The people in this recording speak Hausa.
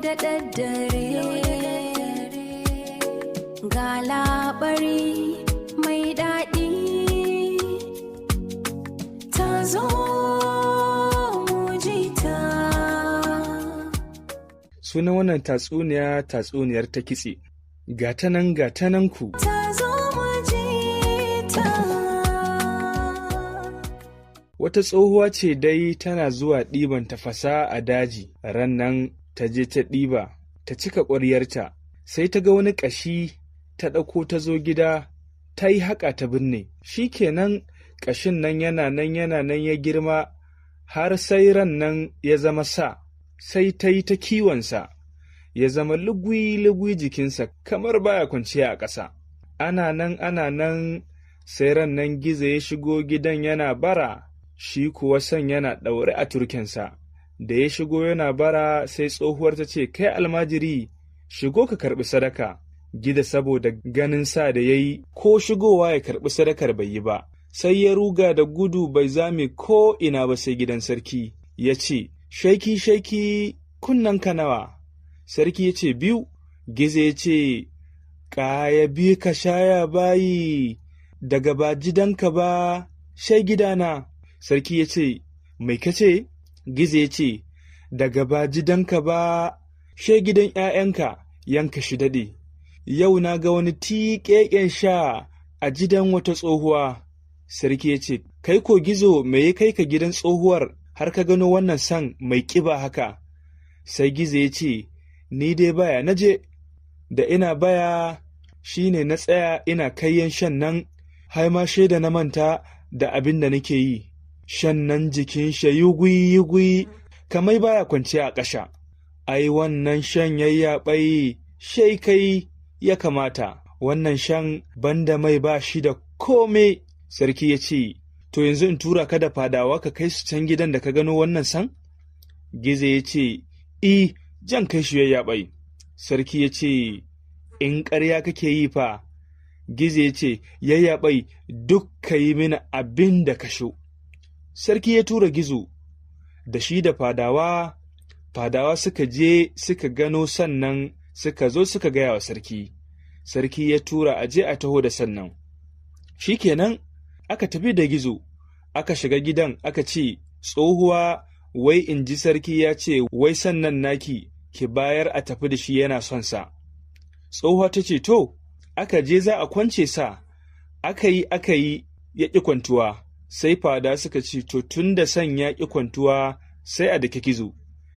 da daddare, ga labari mai daɗi, ta zo mu ji ta. Sunan wannan tatsuniya tatsuniyar ta kitse. Ga ta nan, ga ta nan ku. Ta zo mu ji ta. Wata tsohuwa ce dai tana zuwa ɗiban tafasa a daji, ran nan ta je ta ɗiba, ta cika ƙwaryarta, sai ta ga wani ƙashi, ta ɗauko ta zo gida, ta yi haƙa ta binne. Shi kenan, ƙashin nan yana nan yana nan ya girma har sai ran nan ya zama sa, sai ta yi ta kiwonsa, ya zama lugui-lugui jikinsa kamar baya kwanciya a ƙasa. Ana nan ana nan, sai ran nan gizo ya shigo gidan yana bara, shi kuwa san yana ɗaure a turkensa. Da ya shigo yana bara, sai tsohuwar ta ce, "Kai almajiri, shigo ka karɓi sadaka." Gizo saboda ganin sa da ya yi, ko shigowa ya karɓi sadakar bai yi ba, sai ya ruga da gudu, bai zame ko ina ba sai gidan sarki. Ya ce, "Shaiki shaiki, kunnen ka nawa?" Sarki ya ce, "Biyu." Gizo ya ce, "Ƙaya biyu ka shaya bayi, daga ba gidanka ba shai gidana." Sarki ya ce, "Mai ka ce?" Gizo ya ce, "Daga ba gidanka ba shai gidan ‘ya'yanka, yanka shi daɗe. Yau na ga wani tiƙeƙen sha a gidan wata tsohuwa." Sarki ya ce, "Kai ko gizo, me ya kai ka gidan tsohuwar har ka gano wannan san mai ƙiba haka?" Sai gizo ya ce, "Ni dai baya na je, da ina baya shi ne na tsaya ina kayyan shan nan, har ma shaida na manta da abin da nake yi. Shan nan jikin shi yugui yugui kamar baya kwanciya a ƙasha. Ai wannan shan yayyaɓai shai kai ya kamata, wannan shan banda mai ba shi da kome." Sarki ya ce, "To yanzu in tura ka da fadawa ka kai su can gidan da ka gano wannan san?" Gizo ya ce, "I, jan kai shi yayyaɓai." Sarki ya ce, "In ƙarya kake yi fa?" Gizo ya ce, "Yayyaɓai, duk ka yi mini abin da ka sho." Sarki ya tura gizo da shi da fadawa. Fadawa suka je suka gano sannan suka zo suka gaya wa sarki. Sarki ya tura a je a taho da sannan. Shikenan, aka tafi da gizo, aka shiga gidan, aka ce, "Tsohuwa, wai in ji sarki ya ce wai sannan naki ki bayar a tafi da shi, yana son sa." Tsohuwa ta ce, "To." Aka je za a kwance sa, aka yi aka yi ya ƙi kwantuwa. Sai fada suka ce, "To tun da san ya ƙi kwantuwa, sai a daki gizo."